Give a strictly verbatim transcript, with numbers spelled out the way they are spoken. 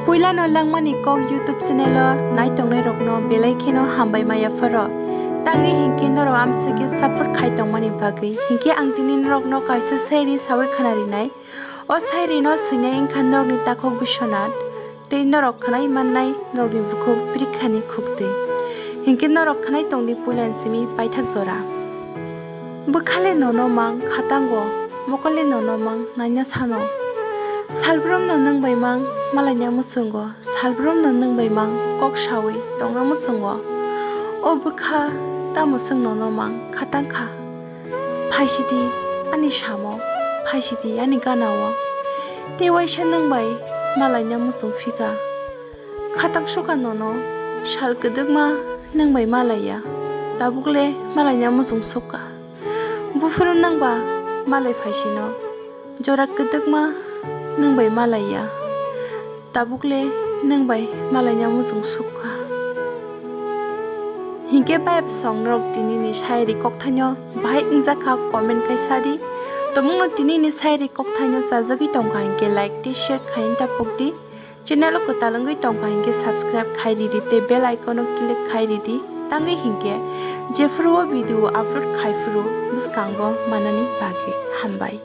Puilano Langmani Kok YouTube channel o naitongnai rokno belai kheno hambai maya phoro. Tangwi hinkhe norok amsike support khai tongmani bagwi. Hinkhe ang tini norokno kaisa sairi sawi khna rinai. O sairino swinai wngkha norokni takhuk Biswanath, tei norok khwnai mannai norokni bukhuk Prikhani khuktwi. Hinkhe norok khwnai tongdi puilani simi paithak jora. Bwkhale nono mang khatango, mokole nono mang naina sano. Salbrumno nwng bai mang malaina muchungo, salbrumno nwng bai mang kok sawi tongna muchungo. O bwkha tamo chwng nono mang khatang kha? Phaisidi ani samo, phaisidi ani ganao. Tei waisa nwng bai malaina muchung phika. Khatang sukha nono sal kwdwkma nwng bai malaiya, tabukle malaina muchung sukha. Buphuru nwng ba malai phaisino jora kwdwkma nwng bai malaiya, tabukle nwng bai malaina muchung sukha. Hinkhe bai song norok tinini sairi kokthaino bahai wngjakha comment khai sadi. Tomungno tinini sairi kokthaino chajagwi tongkha hinkhe like tei share khaina tapukdi. Channel o kwtal wngwi tongkha hinkhe subscribe khai ridi tei bell icon o click khai ridi. Tangwi hinkhe jephuru o video upload khai phuru bwskango manani bagwi hambai.